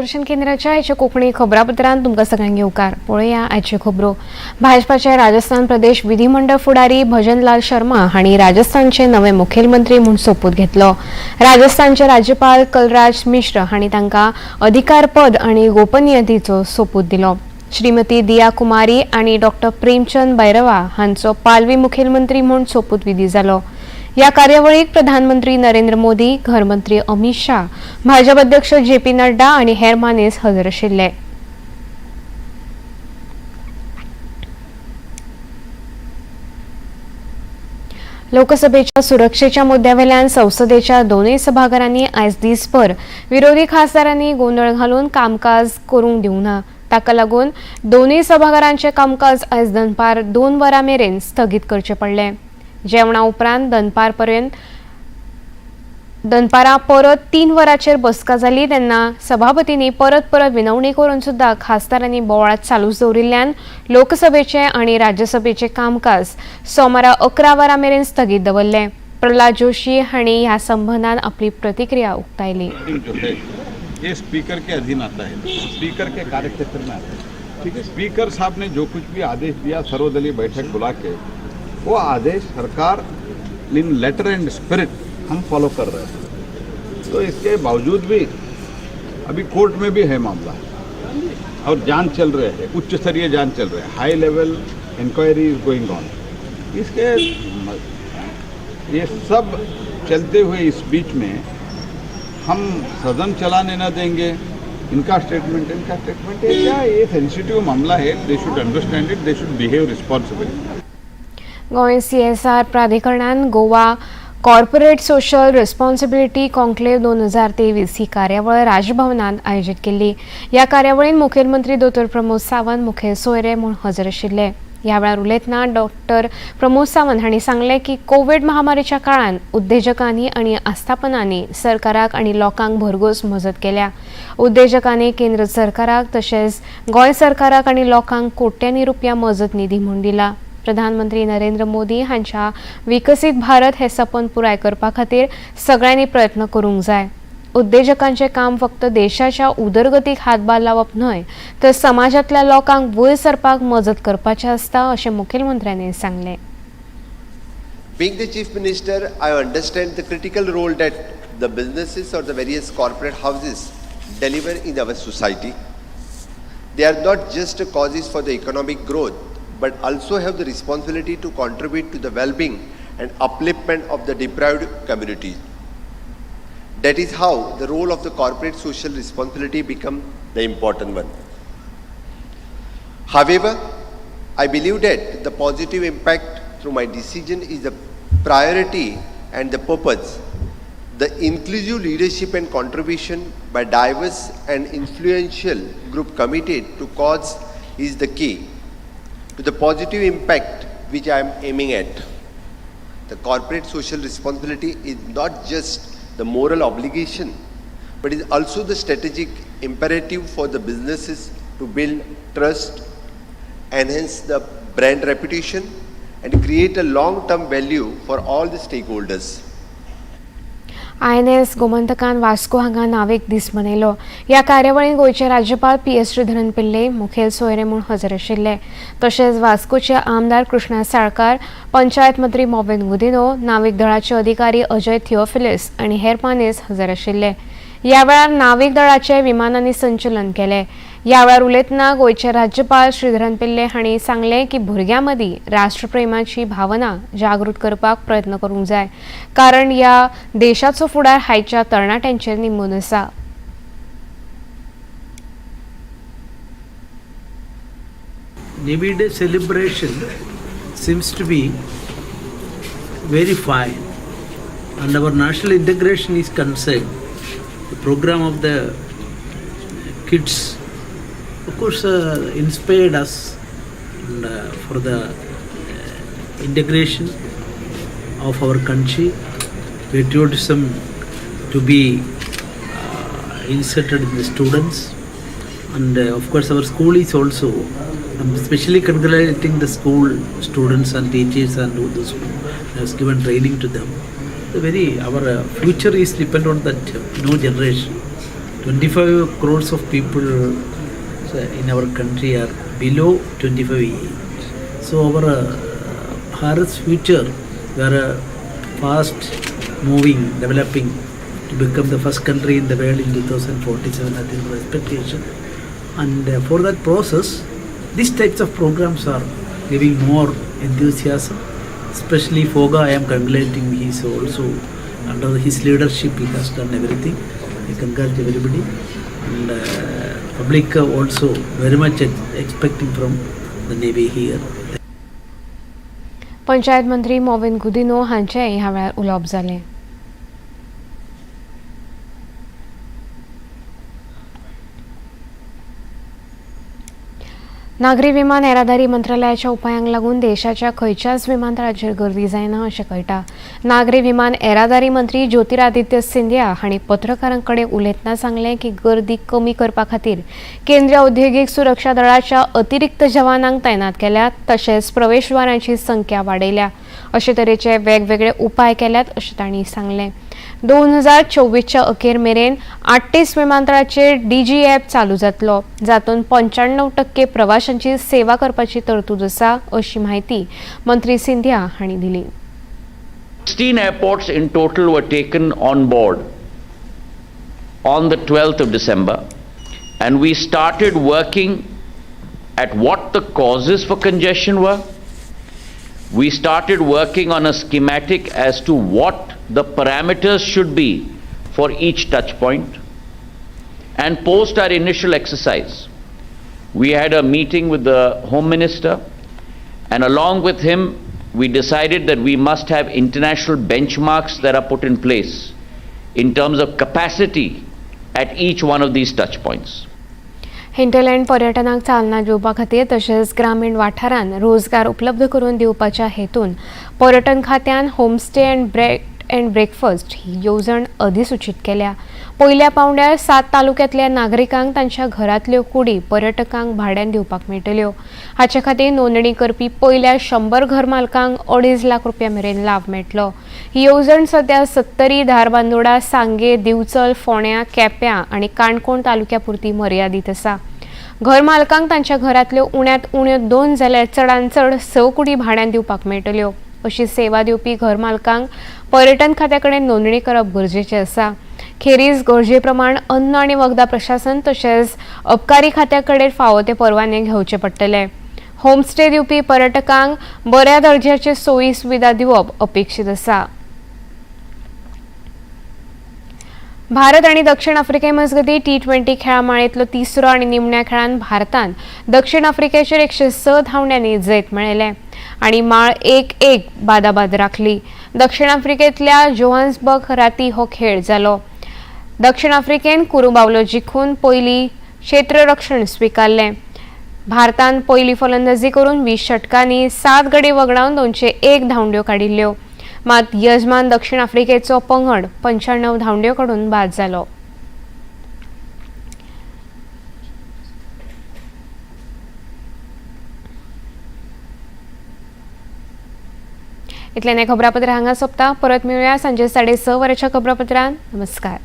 दूरदर्शन केंद्राच्या आयच्या कोंकणी खबरापत्रांत तुमकां सगळ्यांक येवकार. पळोवया आयच्यो खबरो. भाजपाचे राजस्थान प्रदेश विधिमंडळ फुडारी भजनलाल शर्मा हांणी राजस्थानचे नवे मुखेलमंत्री म्हूण सोपूत घेतलो. राजस्थानचे राज्यपाल कलराज मिश्र हांणी तांकां अधिकारपद आनी गोपनीयतेचो सोपूत दिलो. श्रीमती दिया कुमारी आनी डॉक्टर प्रेमचंद बैरवा हांचो पालवी मुखेलमंत्री म्हूण सोपूतविधी जालो. या कार्यावळीक प्रधानमंत्री नरेंद्र मोदी, घरमंत्री अमित शाह, भाजप अध्यक्ष जे पी नड्डा आनी हेर मानेस हजर आशिल्ले. लोकसभेच्या सुरक्षेच्या मुद्द्यावेल्यान संसदेच्या दोनूय सभाघरांनी आयज दीसभर विरोधी खासदारांनी गोंदळ घालून कामकाज करूंक दिवंक ना. ताका लागून दोनूय सभाघरांचें कामकाज आयज दनपार 2 वरां मेरेन स्थगीत करचें पडलें. जेवणा उपरांत दनपारां परत 3 वरांचेर बसका जाली तेन्ना सभापतींनी परत परत विनवणी करून सुद्दां खासदारांनी बोवाळ चालूच दवरिल्ल्यान लोकसभेचें आनी राज्यसभेचें कामकाज सोमारा 11 वरां मेरेन स्थगीत दवरलें. प्रल्हाद जोशी हांणी ह्या संबंदान आपली प्रतिक्रिया उक्तायली. जो है ये स्पीकर के अधीन आता है, स्पीकर के कार्यक्षेत्र में आता है। ठीक है, स्पीकर साहब ने जो कुछ भी आदेश दिया सर्वदलीय बैठक बुला के, वो आदेश सरकार इन लेटर एंड स्पिरिट हम फॉलो कर रहे हैं। तो इसके बावजूद भी अभी कोर्ट में भी है मामला और जांच चल रहे हैं, उच्च स्तरीय जांच चल रहे हैं, high level inquiry is going on. इसके ये सब चलते हुए इस बीच में हम सदन चलाने न देंगे, इनका स्टेटमेंट है क्या? ये सेंसिटिव मामला है, they should understand it, they should behave responsibly. Goa CSR प्राधिकरणान Goa corporate social responsibility conclave 2023 ही कार्यावळ राजभवनात आयोजीत केल्ली. ह्या कार्यावळीन मुखेलमंत्री दोतोर प्रमोद सावंत मुखेल सोयरे म्हूण हजर आशिल्ले. ह्या वेळार उलयतना डॉक्टर प्रमोद सावंत हांणी सांगलें की कोवीड महामारीच्या काळांत उद्देजकांनी आनी आस्थापनांनी सरकाराक आनी लोकांक भरघोस मजत केल्या. उद्देजकांनी केंद्र सरकाराक तशेंच गोंय सरकाराक आनी लोकांक कोट्यांनी रुपया मजत निधी म्हूण दिला. प्रधानमंत्री नरेंद्र मोदी हांच्या विकसीत भारत हे सपन पुराय करपा खातीर सगळ्यांनी प्रयत्न करूंक जाय. उद्देजकांचें काम फक्त देशाच्या उदरगतीक हातभार लावप न्हय तर समाजांतल्या लोकांक वयर सरपाक मजत करपाचें आसता अशें मुखेलमंत्र्यांनी सांगलें. Being the Chief Minister, I understand the critical role that the businesses or the various corporate houses deliver in our society. They are not just causes for the economic growth, but also have the responsibility to contribute to the well-being and upliftment of the deprived communities. That is how the role of the corporate social responsibility become the important one. However, I believe that the positive impact through my decision is the priority and the purpose. The inclusive leadership and contribution by diverse and influential group committed to cause is the key to the positive impact which I am aiming at. The corporate social responsibility is not just the moral obligation, but is also the strategic imperative for the businesses to build trust, enhance the brand reputation, and create a long-term value for all the stakeholders. INS गोमंतकान Vasco हांगा नावीक दीस मनयलो. ह्या कार्यावळींत गोंयचे राज्यपाल P S Sreedharan पिल्ले मुखेल सोयरे म्हूण हजर आशिल्ले. तशेंच वास्कोचे आमदार कृष्णा साळकार, पंचायत मंत्री मॉविन गुदिन्हो, नावीक दळाचे अधिकारी अजय थिओफिलिस आनी हेर मानेस हजर आशिल्ले. ह्या वेळार नावीक दळाचे विमानांनी संचलन केलें. ह्या वेळार उलयतना गोंयचे राज्यपाल श्रीधरन पिल्ले हांणी सांगलें की भुरग्यां मदीं राष्ट्रप्रेमाची भावना जागृत करपाक प्रयत्न करूंक जाय, कारण ह्या देशाचो फुडार हायच्या तरणाट्यांचेर निंबून आसा. Navy Day celebration seems to be very fine, and our national integration is concerned. The program of the kids, of course, inspired us and, for the integration of our country, patriotism to be inserted in the students. And of course our school is also, I'm especially congratulating the school students and teachers and those who has given training to them. The very our future is depend on that new generation. 25 crores of people in our country are below 25 age. So our Bharat's future, we are fast moving, developing to become the first country in the world in 2047, that is our expectation. And for that process, these types of programs are giving more enthusiasm. Especially Foga, I am congratulating. He is also under his leadership, he has done everything. I congratulate everybody, and public also very much expecting from the Navy here. Panchayat मंत्री मॉविन गुदिन्हो हांचें ह्या वेळार उलोवप जालें. नागरी विमान येरादारी मंत्रालयाच्या उपायांक लागून देशाच्या खंयच्याच विमानतळाचेर गर्दी जायना अशें कळटा. नागरी विमान येरादारी मंत्री ज्योतिरादित्य सिंधिया हांणी पत्रकारां कडेन उलयतना सांगलें की गर्दी कमी करपा खातीर केंद्रीय औद्योगीक सुरक्षा दळाच्या अतिरिक्त जवानांक तैनात केल्यात, तशेंच प्रवेशद्वारांची संख्या वाडयल्या. अशे तरेचे वेगवेगळे उपाय केल्यात अशें तांणी सांगलें. 2024च्या अखेर मेरेन 38 विमानतळाचेर डीजी ॲप चालू जातलो, जातून 95% प्रवाशांची सेवा करपाची तरतूद आसा अशी म्हायती मंत्री सिंधिया हांणी दिली. 16 airports in total were taken on board on the 12th of December, and we started working at what the causes for congestion were. We started working on a schematic as to what the parameters should be for each touch point. And post our initial exercise, we had a meeting with the Home Minister, and along with him, we decided that we must have international benchmarks that are put in place in terms of capacity at each one of these touch points. Hinterland पर्यटनाक चालना दिवपा खातीर तशेंच ग्रामीण वाठारांत रोजगार उपलब्ध करून दिवपाच्या हेतून पर्यटन खात्यान homestay and bed and breakfast ही येवजण अधिसूचीत केल्या. पयल्या पावंड्यार 7 तालुक्यांतल्या नागरिकांक तांच्या घरांतल्यो कुडी पर्यटकांक भाड्यान दिवपाक मेळटल्यो. हाचे खातीर नोंदणी करपी पयल्या 100 घरमालकांक 2.5 लाख रुपया मेरेन लाभ मेळटलो. ही येवजण सध्या सत्तरी, धारबांदोडा, सांगे, दिवचल, फोंड्या, केप्यां आनी काणकोण तालुक्या पुरती मर्यादीत आसा. घर मालकांक तांच्या घरांतल्यो उण्यांत उण्यो 2 जाल्यार चडांत चड 6 कुडी भाड्यान दिवपाक मेळटल्यो. अशी सेवा दिवपी घर मालकांक पर्यटन खात्या कडेन नोंदणी करप गरजेचें आसा. खेरीज गरजे प्रमाण अन्न आनी वखदां प्रशासन तशेंच अबकारी खात्या कडेन फावो ते परवाने घेवचे पडटले. होमस्टे दिवपी पर्यटकांक बऱ्या दर्ज्याचे सोयी सुविधा दिवप अपेक्षीत आसा. भारत आनी दक्षिण आफ्रिके मजगतीं T20 खेळां माळेंतलो तिसरो आनी निमण्या खेळांत भारतान दक्षिण आफ्रिकेचेर 106 धांवड्यांनी जैत मेळयलें आनी माळ 1-1 बादाबाद राखली. दक्षिण आफ्रिकेंतल्या जोहान्सबर्ग राती हो खेळ जालो. दक्षिण आफ्रिकेन कुरुबावलो जिखून पयली क्षेत्ररक्षण स्विकारलें. भारतान पयली फलंदाजी करून 20 षटकांनी 7 गडे वगडावन 201 धांवड्यो काडिल्ल्यो. मात यजमान दक्षिण आफ्रिकेचो पंगड 95 धांवड्यो काडून बाद जालो. इतल्यान हें खबरापत्र हांगा सोंपता. परत मेळुया सांजे 6:30 वरांच्या खबरापत्रान. नमस्कार.